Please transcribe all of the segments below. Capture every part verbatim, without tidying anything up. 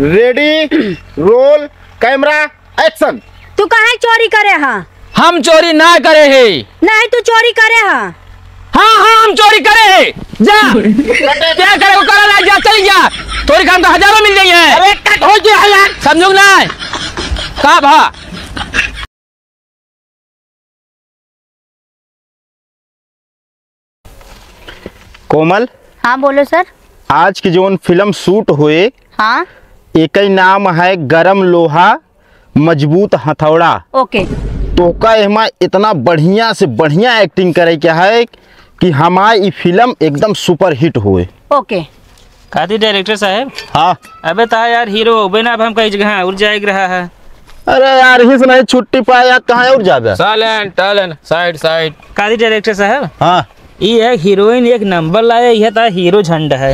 Ready, roll, camera, action। तू काहे चोरी करे हा? हम चोरी ना करे है। नहीं, तू चोरी करे हा। हाँ, हाँ, हम चोरी करे है। जा। क्या करे को करे लाग जा, चल जा। तोरी काम का हजारों मिल जाइए। अरे, कट हो गया है यार। समझू ना? का भा? कोमल। हाँ, बोलो सर। आज की जौन फिल्म shoot होए, हाँ। एकई नाम है गरम लोहा मजबूत हथौड़ा। OK। तोहका एहमा इतना बढ़िया से बढ़िया acting करे के है कि हमार ई फिल्म एकदम superhit होए। OK। कादी director साहब? हाँ। अबे ता यार hero होबे ना, अब हम कई जगह और जाए के रहा है। अरे यार, हिस नहीं छुट्टी पाए यार, कहाँ और जाबे? Silent, talent, side, side। कादी director साहब? हाँ। ई है heroine एक नंबर लाए, यह ता hero झंड है।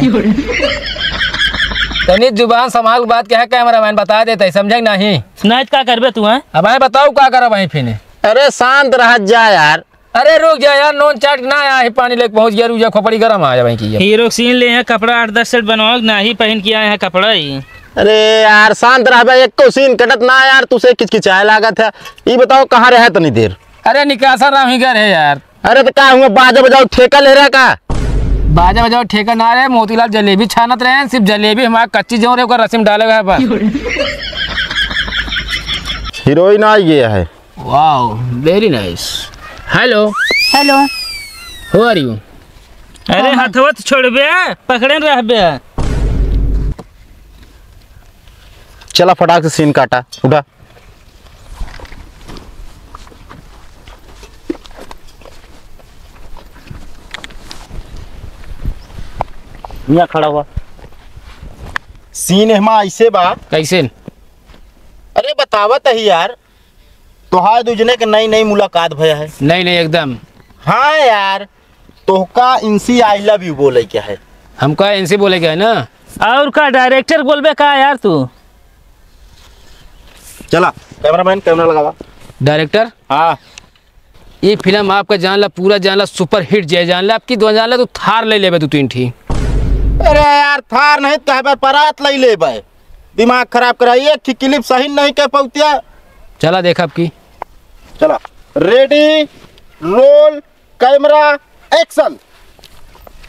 तनी जुबान संभाल के बात कहे, cameraman बता देते, समझे नहीं? नहीं तो का करबे तू, हैं? अब आए बताओ का करब वहीं फिने। अरे शांत रह जा यार। अरे रुक जा यार, नोन चाट ना आया है, पानी लेके पहुंच गया, रुक जा, खोपड़ी गरम आ जा वहीं की। Hero scene ले हैं, कपड़ा आठ दस set बनवाओ, ना ही पहन के आए हैं कपड़ा ही। अरे यार शांत रह बे, एको scene कटत ना यार, तुसे किचकिचाए लागत है। ई बताओ कहाँ रहे तनी देर? अरे निकासा राम ही घर है यार। अरे तो का हुआ, बाजा बजाओ ठेका ले रहा का? बाजा बजाओ ठेका ना रहे, मोतीलाल जलेबी छानत रहे, सिर्फ जलेबी हमारा कच्ची जो रहे, ओकर रस्सी में डाले हुए है बस। Heroine आ गया है। Wow, very nice। Hello। Hello। Who are you? अरे हाँ, हाँ। हथवा तो छोड़बे, पकड़े रहबे। चला फटाक से scene काटा, उठा। यहाँ खड़ा हुआ। Scene एहमा ऐसे बा। कैसे? अरे बतावत ही यार, तोहार दुजने के नई नई मुलाकात भया है। नहीं, नहीं, एकदम। हाँ यार, तोहका इनसे I love you बोले के है। हमका इनसे बोले के है ना। और का director बोलबे का यार तू? चला, cameraman, camera लगावा। Director? हाँ। ये फिल्म आपका जान ला, पूरा जान ला, superhit जाए जान ला, आपकी दो जान ला, तू थार ले लेबे दो तीन ठी। अरे यार, थार नहीं तो कहबे, परात ले लेबे। दिमाग खराब करा, एक ही clip सही नहीं कह पौतिया। चला देखा आपकी। चला, ready, roll, camera, action।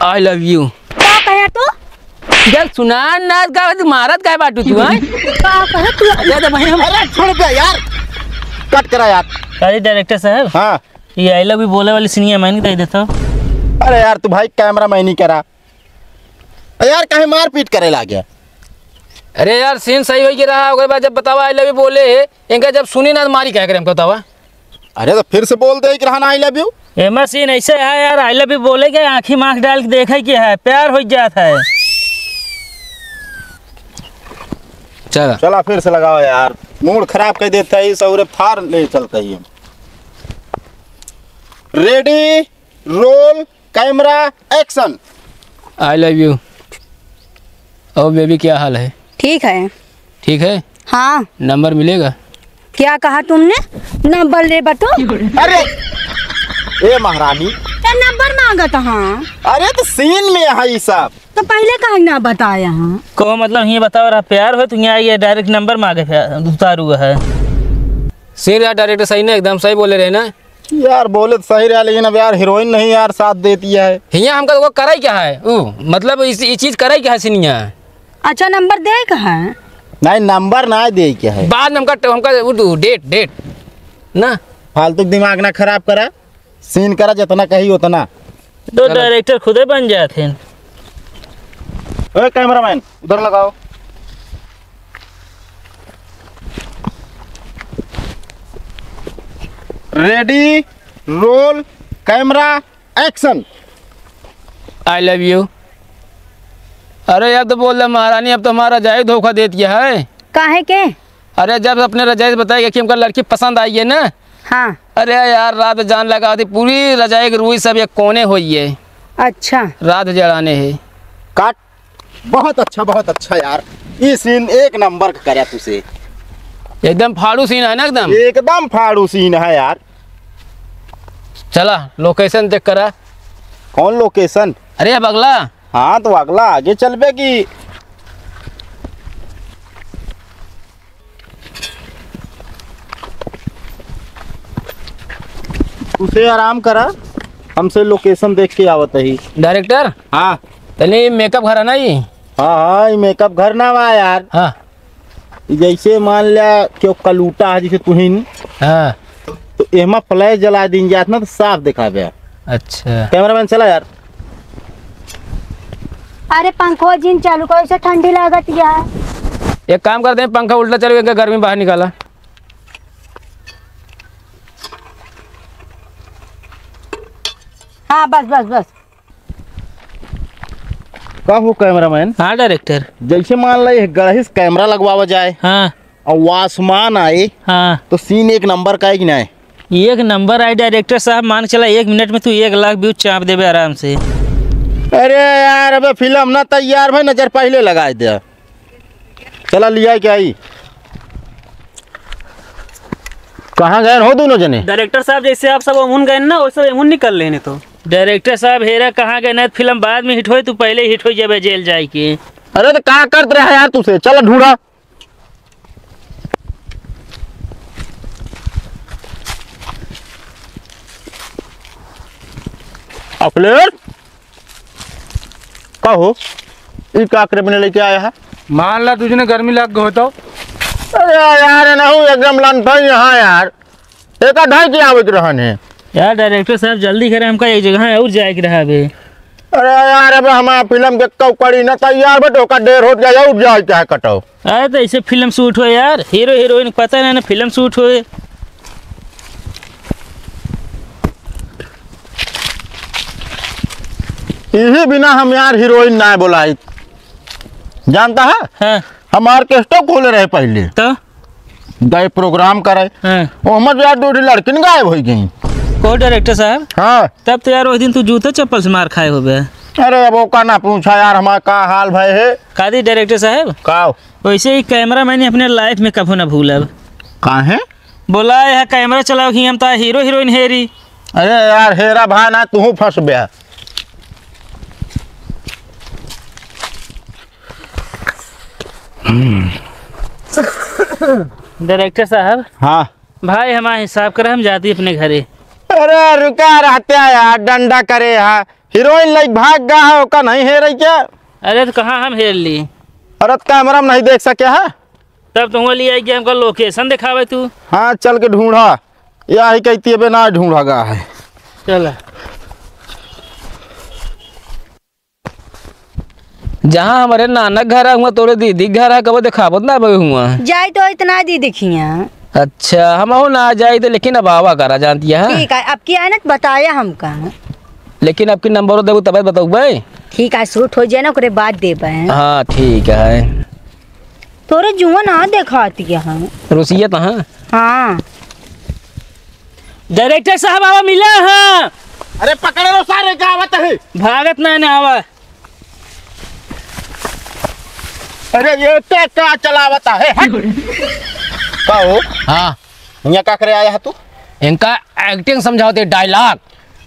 I love you। का कहे तू? जब सुना ना का तू मारत काहे बाटू तू, हैं? का कहे तू? अरे तो भाई हम अरे छोड़ दे यार, cut करा यार। अरे director साहब, हाँ। ये I love you बोले वाली scene मैंने दे देता। अरे यार तू भाई cameraman ही करा। यार, काहे मारपीट करे लागे? अरे यार, scene सही होई के रहा, ओकरे बाद जब बतावा I love you बोले, इनका जब सुनी ना तो मारी क्या करे हमको बतावा? अरे तो फिर से बोल दे कि रहना I love you। एमा scene ऐसे है यार, I love you बोले के आँखी में आँख डाल के देखे के है, प्यार हो जात है। चला। चला फिर से लगावा यार, mood खराब कर देता है, सौरे फार ले चलता ही हम। Ready, roll, camera, action। I love you। और baby, क्या हाल है? ठीक है। ठीक है? हाँ। Number मिलेगा? क्या कहा तुमने? Number ले बटो। अरे, ए महारानी। क्या number मांगत हाँ? अरे, तो scene में है ये सब। तो पहले काहे ना बताया हाँ? को मतलब, ये बताओ रहा, प्यार हो तो यहाँ आइए, direct number मांगे, फिर उतारू है। Scene यार, director सही ने, एकदम सही बोले रहे ना। यार, बोले तो सही रहा, लेकिन अब यार, heroine नहीं यार, साथ देती है। हियाँ हमका तो करे क्या है? ऊ, मतलब, इस, ई चीज करे क्या है, scene हियाँ? अच्छा, number दे का है? नहीं, number ना दे क्या है। बाद में हमका, हमका, ऊ, date, date। ना। फालतू दिमाग ना खराब करा, scene करा, जितना कही उतना। तो चलो। Director खुदे बन जात हैं। ओए, cameraman, उधर लगाओ। Ready, roll, camera, action। I love you। अरे यार, तो बोल दे महारानी, अब तो हमारा रजाई धोखा दे दिया है। काहे के? अरे, जब अपने रजाई से बताई कि हमका लड़की पसंद आई है ना। हाँ। अरे यार, रात जान लगा दी, पूरी रजाई की रुई सब एक कोने होई है। अच्छा। रात जड़ाने है। काट। बहुत अच्छा, बहुत अच्छा यार, ये scene एक number का करया तुसे। एकदम फाड़ू scene है ना, एकदम। एकदम फाड़ू scene है यार। चला, location check करा। कौन location? अरे, अब अगला। हाँ, तो अगला आगे चलबे की। तुसे आराम करा, हमसे location देख के आवत ही। Director? हाँ। तनी makeup घर है ना ये? हाँ, हाँ, ये makeup घर ना बा यार। हाँ। ये जैसे मान ल्या कि वो कलूटा है, जैसे तुहिन। हाँ। तो एहमा flash जला दीन जात ना, तो साफ दिखावे। अच्छा। Cameraman चला यार। अरे पंखो जिन चालू करो, इसे ठंडी लागत यार। एक काम करते हैं, पंखा उल्टा चलो, इनका गर्मी बाहर निकाला। हाँ, बस, बस, बस। का हो cameraman? हाँ, director। जैसे मान ला, ये गढ़हिस camera लगवावा जाए। हाँ। और आसमान आए। हाँ। तो scene एक number का है कि नहीं? एक number आए, director साहब, मान के चला, एक minute में तू एक लाख view चाप देबे आराम से। अरे यार, अबे film ना तैयार भाई, नजर पहले लगाए दे। चला लिया क्या आई? कहाँ गए हो दोनों जने? Director साहब, जैसे आप सब ओमुन गए ना, वैसे एमुन निकल लेने तो। Director साहब, हेरा कहाँ गए ना, film बाद में hit होए, तू पहले hit हो जाबे जेल जाए के। अरे तो का करत रहा यार तुसे, चला ढूंढा। अखिलेश, का हो? ई का करे बने लेके आया है? मान ला तुझने गर्मी लग गई हो तो? अरे यार, ना हो, एकदम लंठा ही यहाँ यार। एका ढाई के आवत रहन है। यार, director साहब, जल्दी करें, हमका एक जगह और जाए के रहा बे। अरे यार, अब हमारा film के कौ कड़ी ना तैयार बा, तो ओका देर होत जाए, और जाए चाहे कटो। अरे, तो ऐसे film shoot हो यार, hero heroine पता ना, ना film shoot होए। इही बिना हम यार heroine ना बोलाई, जानता है? हाँ। हम orchestra खोले रहे पहले। तो? गए program करे। हाँ। ओहमा से यार दो ठे लड़किन गायब होइ गई। को director साहब? हाँ। तब तो यार, उस दिन तू जूता चप्पल से मार खाए होबे। अरे, अब ओका ना पूछा यार, हमारा का हाल भए है। का दी director साहब? का? वैसे ही cameraman अपने life में कभो ना भूलब। काहे? बोला, यह camera चलाओ कि हम तो hero heroine हेरी। अरे यार, हेरा भा ना, तू फंस गया। Director साहब। हाँ। भाई, हमारा हिसाब करे, हम जाती अपने घरे। अरे रुका रहते हैं यार, डंडा करे है। Heroine लाइक भाग गया है, ओका नहीं हेर रही क्या? अरे तो कहाँ हम हेर ली? अरे तो camera में नहीं देख सके है? तब तो हुआ लिया कि हमका location दिखावे तू। हाँ, चल के ढूंढा। या ही कहती है, बे ना ढूंढा गया है। चला। जहाँ हमरे नाना के घर है, हुआँ तोरे दीदी के घर है, कबो देखावत ना बे हुआँ। जाई तो इतना दीदी खिया। अच्छा, हम हो ना जाई तो, लेकिन अब आवा करा जानती है। ठीक है, अब की आए ना तो बताया हमका। लेकिन अब की number देबू तब बतौबे। ठीक है, shoot हो जाए ना, ओकरे बाद देबे। हाँ, ठीक है। तोरे जुआ ना देखाती है। रुसियत हाँ। हाँ। Director साहब आवा मिला हाँ। अरे पकड़े लो सारे का आवत है। भागत ना, ना आवा। अरे ये तो का चलावत है, हट। का हो? हाँ। यहाँ का करे आया है तू? इनका acting समझावत है, dialogue।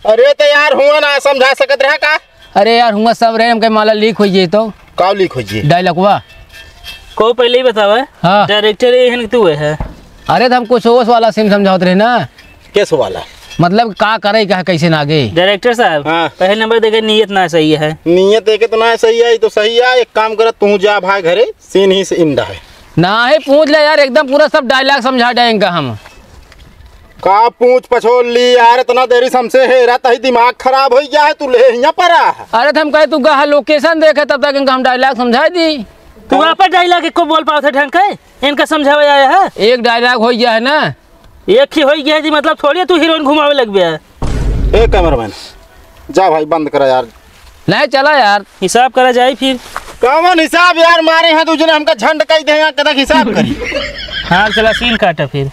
अरे तो यार हुआ ना समझा सकत रहा का? अरे यार हुआ सब रहे, हमके माला leak होइ जाई तो। का leak होइ जाई? Dialogueवा। को पहले ही बतावा। हाँ। Director ये है तू है। अरे तो हम कुछ ओस वाला scene समझावत रहे ना। केस वाला? मतलब का करे का कैसे ना आगे। Director साहब, हाँ। पहले number देखे नीयत ना सही है। नीयत देखे तो ना सही है, ये तो सही है। एक काम कर, तू जा भाई घरे, scene ही से end है। ना ही पूछ ले यार, एकदम पूरा सब dialogue समझा देंगे हम। का पूछ पछोल ली यार, इतना देरी से हमसे हेरा तही दिमाग खराब हो गया है, तू ले यहाँ पर आ। अरे तो हम कहे तू कहा location देखे, तब तक इनका हम dialogue समझा दी। तू हाँ। आप dialogue एको बोल पावत है ढंग के, इनका समझावे आया है। एक dialogue हो गया है ना। एक ही हो गया है जी, मतलब थोड़ी तू heroine घुमावे लग गया है। ए cameraman, जा भाई बंद करा यार। नहीं चला यार। हिसाब करा जाई फिर। कौन हिसाब यार, मारे हैं दूजने हमका झंड कई दे, यहाँ कदक हिसाब करी। हाँ चला scene काटा फिर।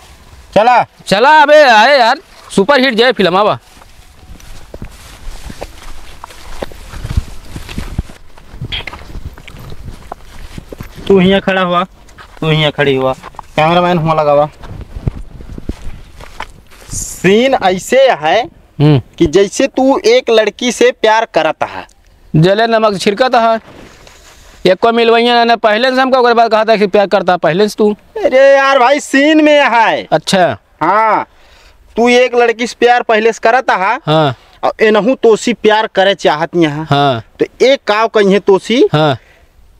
चला। चला अबे, अरे यार, super hit जाए film, आवा। तू हियाँ खड़ा हुआ, तू हियाँ खड़ी हुआ, cameraman हुआ लगावा। Scene ऐसे है हम्म। कि जैसे तू एक लड़की से प्यार करत है। जले नमक छिड़कत है। एको मिलवैया ना, ना पहले से हमका, ओकरे बाद कहा था कि प्यार करता है पहले से तू। अरे यार भाई, scene में है। अच्छा। हाँ। तू एक लड़की से प्यार पहिले से करत हा, हाँ। अउर एनहू तोसी प्यार करे चाहत यहाँ। हाँ। तो एक काव कहिए तोसी हाँ।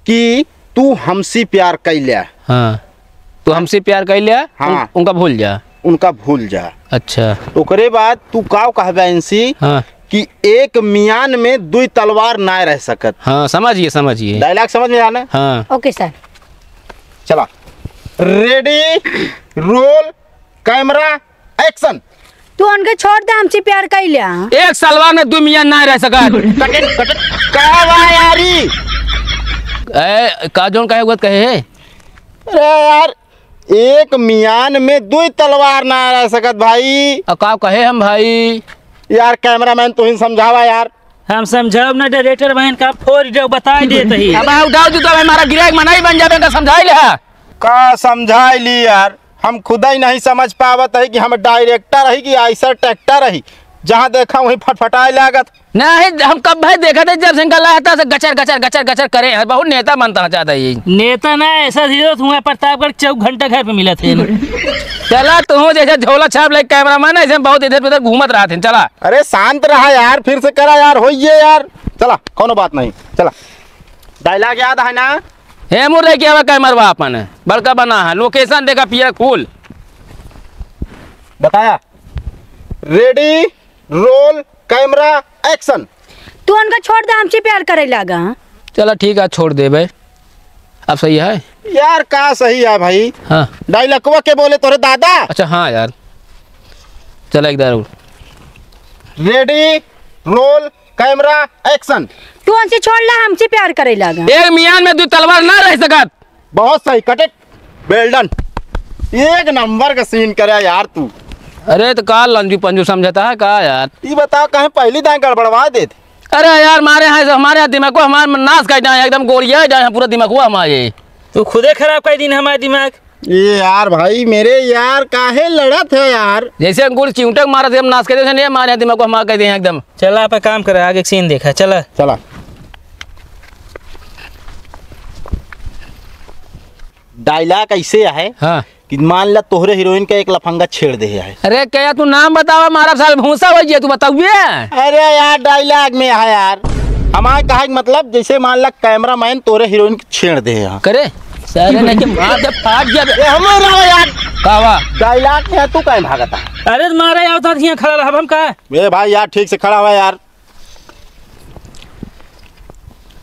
कि तू हमसी प्यार कइ ल्या। हाँ। तू हमसी प्यार कइ ल्या, हाँ। उन-, उनका भूल जा। उनका भूल जा। अच्छा। ओकरे बाद तू काव कहबे इनसी हाँ। कि एक मियान में दुई तलवार ना रह सकत। हाँ, समझिए, समझिए। Dialogue समझ में आना? हाँ। OK sir। चला, ready, roll, camera, action। तू उनके छोड़ दे, हमसे प्यार कइ ल्या। एक सलवार में दुई मियान ना रह सकत। कटिन, कटिन, का बा यारी? ए, का जौन कहे हुआ कहे है? अरे यार, एक मियान में दुई तलवार ना रह सकत भाई। अब का कहे हम भाई? यार cameraman, तू ही समझावा यार। हम समझाउब ना, director बहन का फोड़ देउ, बताइ देत ही। अब उठाओ तू तो हमारा गिराक मनाई बन जाबे, का समझाइ ले हा? का समझाइ ली यार, हम खुदइ नहीं समझ पावत ही कि हम director ही कि अइसा tractor ही, जहाँ देखा वहीं फटफटाइ लागत। नहीं, हम कब भाई देखा थे जब से इनका लाया था, से गचर, गचर, गचर, गचर करे हैं। बहुत नेता बनता है ज्यादा ये। नेता ना, अइसा हीरो तुम्हें प्रतापगढ़ चौक घंटा घर पे मिला थे। चला तू जैसे झोला छाप ले cameraman, अइसे बहुत इधर उधर घूमत रहत हैं। चला। अरे शांत रहा यार, फिर से करा यार, होइए यार। चला, कौनो बात नहीं, चला। Dialogue याद है ना? हे मुर्रे के आवा camera अपन, बड़का बना है, location देखा पिया फूल। बताया। Ready, roll, camera, action। तू उनका छोड़ दे, हमसे प्यार करे लागा। चला ठीक है, छोड़ देबे। अब सही है? यार का सही है भाई? हाँ। Dialogueवा के बोले तोरे दादा? अच्छा हाँ यार, चला एक दार और। Ready, roll, camera, action। तू उनसे छोड़ ला, हमसे प्यार करे लागा। एक मियान में दुई तलवार ना रह सकत। बहुत सही, cut it, well done। एक number का scene करे यार तू। अरे तो का लंजू पंजू समझता है का यार? ई बताओ, कहीं पहली दाएं गड़बड़वा देत? अरे यार, मारे हैं, हमारे यहाँ दिमाग को हमारे नाश कर जाए, एकदम गोलियां जाए पूरा दिमाग हुआ हमारे। तू खुदे खराब कर दिन हमारा दिमाग। ये यार भाई मेरे यार, काहे लड़त है यार? जैसे अंगूर चिमटक मारत है, हम नाश कर दे, नहीं मारे हैं दिमाग को हमारा कर दे हैं एकदम। चला, आप काम करे, आगे scene देखा, चला। चला। Dialogue ऐसे है हाँ। कि मान ला तोहरे heroine का एक लफंगा छेड़ दे है। अरे क्या तू नाम बतावा, मारा साल भूसा हो गया, तू बताउए। अरे यार, dialogue में है यार, हमारे कहा कि मतलब जैसे मान ला cameraman तोहरे heroine के छेड़ दे है। करे सारे नहीं के मार दे, फाट गया बे। ए, हम रहो यार। का हुआ? Dialogue में है, तू काहे भागता? अरे मारे आओ था, यहाँ खड़ा रहा, हम का? ए भाई यार, ठीक से खड़ा हुआ यार।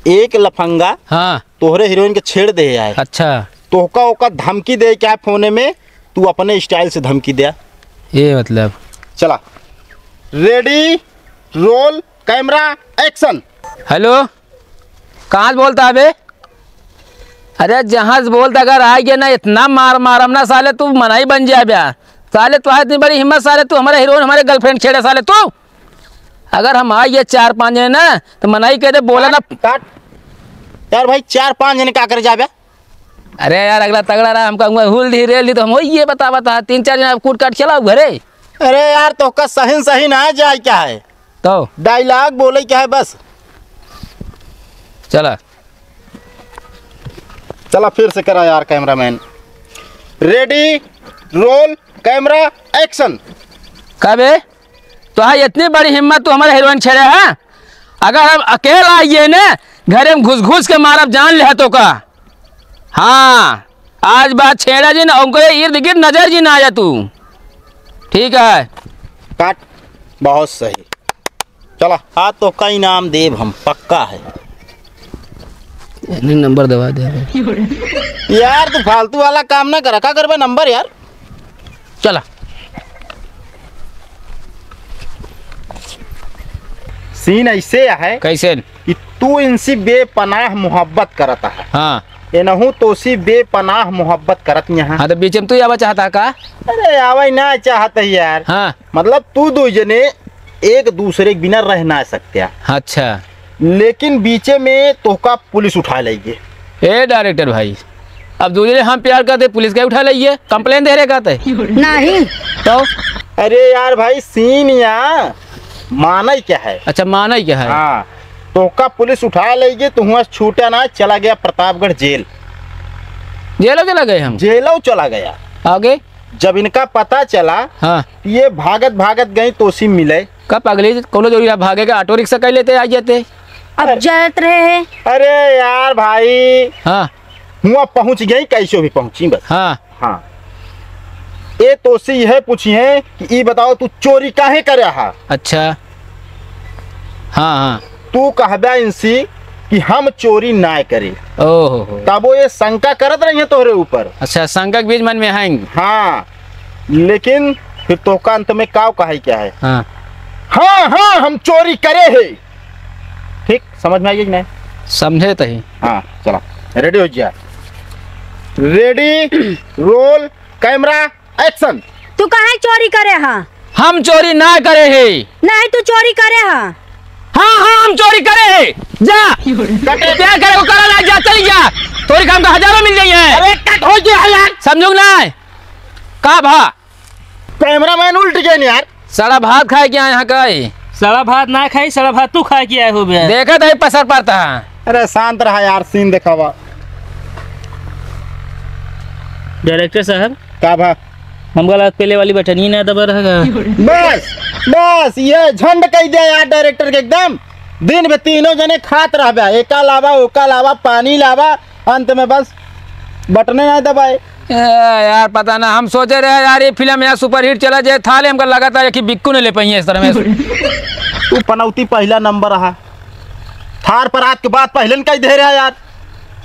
एक लफंगा हाँ। तोहरे heroine के छेड़ दे आए। अच्छा। तोहका ओका धमकी दे के आए फोने में, तू अपने style से धमकी दे। ये मतलब? चला, ready, roll, camera, action। Hello, कहाँ से बोलता है बे? अरे जहाँ से बोलता, अगर आ गया ना, इतना मार मारम ना साले, तू मनई बन जाए बे। साले तू इतनी बड़ी हिम्मत साले, तू हमारे heroine, हमारे girlfriend छेड़े साले तू। अगर हम आइए चार पाँच जने ना, तो मनई कह दे, बोला ना। काट। यार भाई, चार पाँच जने का करे जाबे? अरे यार, अगला तगड़ा रहा, हमका हुआ हुल दी, रेल दी, तो हम वही ये बता, बता, तीन चार जने अब कूट काट चलाओ घरे। अरे यार, तोहका सही सही ना जाए क्या है? तो? Dialogue बोले क्या है बस? चला। चला, फिर से करा यार, cameraman। Ready, roll, camera, action। का बे? तोहार इतनी बड़ी हिम्मत, तू हमारे heroine छेड़े है? अगर हम अकेला आइए ने, घरे में घुस घुस के मारब, जान ले तोहका। हाँ, आज बात छेड़ा जिन, उनके इर्द गिर्द नजर जिन आया तू। ठीक है। काट। बहुत सही। चला, आज तोहका इनाम देब हम, पक्का है। नहीं, number दबा दे। यार, तू फालतू वाला काम ना करा, का करबे number यार? चला। Scene ऐसे है कैसे? कि तू इनसे बेपनाह मोहब्बत करत है। हाँ। एनहू तोसी बेपनाह मोहब्बत करत यहाँ। हाँ, तो बीच में तू आवा चाहता का? अरे, आवे ना चाहत है यार। हाँ। मतलब, तू दो जने एक दूसरे के बिना रह ना सकते। अच्छा। लेकिन बीचे में तोहका पुलिस उठा लेगी। ए director भाई, अब दूसरे हम प्यार करते, पुलिस का उठा लेगी, complain दे रहे कहते। नहीं। तो? अरे यार भाई, scene या माना ही क्या है? अच्छा, माना ही क्या है? हाँ, तोहका पुलिस उठा लेगी, तू हुआ छूटा ना, चला गया प्रतापगढ़ जेल। जेलो चला गए हम? जेलो चला गया। आगे? जब इनका पता चला, हाँ। ये भागत भागत गई तोसी मिले। का पगली, कौनो जरूरी है भागे के, ऑटो रिक्शा कइ लेते, आ जाते। अब अरे। जात रहे हैं। अरे यार भाई, हाँ। हुआ पहुँच गई, कैसे भी पहुँची बस। हाँ। हाँ। ए तोसी यह पूछी है कि ई बताओ तू चोरी काहे करे हा? अच्छा। हाँ, हाँ। तू कहबा इनसी कि हम चोरी ना करे। ओहो हो। तब वो ये शंका करत रही है तोहरे ऊपर। अच्छा, शंका के बीज मन में आएंगे। हाँ, लेकिन फिर तोहका अंत में काव कहे क्या है? हाँ। हाँ, हाँ, हम चोरी करे है। ठीक, समझ में आई कि नहीं? समझे तही। हाँ, चला, ready हो जा। Ready, roll, camera, action। तू काहे चोरी करे हा? हम चोरी ना करे है। नहीं, तू चोरी करे हा। हाँ, हाँ, हम चोरी करे है। जा। कटे। क्या करे, वो करा ना, जा, चली जा। तोरी काम का हजारों मिल जाई है। अरे, कट हो गया है यार। समझो ना? का भा? Cameraman उल्ट गए न यार। सड़ा भात खाए के आए हैं का? सड़ा भात ना खाई, सड़ा भात तू खाए के आए हो बे। देखत है पसर पड़ता है। अरे शांत रहा यार, scene दिखावा। Director साहब। का भा? हमका लगा पहले वाली बटन ही ना दबा रहा। बस, बस, ये झंड कह दिया यार director के एकदम। दिन में तीनों जने खात रहबे, एका लावा, ओका लावा, पानी लावा, अंत में बस बटने ना दबाए। ए, यार, पता ना, हम सोचे रहे यार, ये फिल्म यार superhit चला जाए, थाले हमका लगातार एक ही बिक्कू ने ले पाई है इस तरह में। तू पनौती पहला नंबर रहा, थार पर आज के बाद पहले न कह दे रहा यार।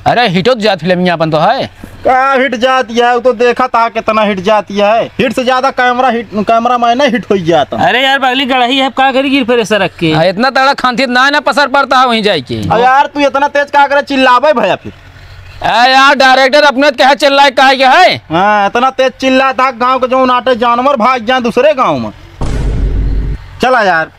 अरे, हिट हो जात फिल्म यहाँ अपन तो है। का हिट जाती है, वो तो देखा था कितना हिट जाती है, हिट से ज्यादा कैमरा हिट, कैमरा मैन हिट हो जाता। अरे यार, पगली गड़ही है, का करी गिर फिर ऐसा रख के? हाँ, इतना तगड़ा खांसी ना, ना पसर पड़ता है वहीं जाए के। अब यार, तू इतना तेज का करे चिल्लावे भैया फिर? ए यार, director अपने तो कहे चिल्लाए, कहे के है? हाँ, इतना तेज चिल्ला था, गांव के जो नाटे जानवर भाग जाए दूसरे गांव में। चला यार।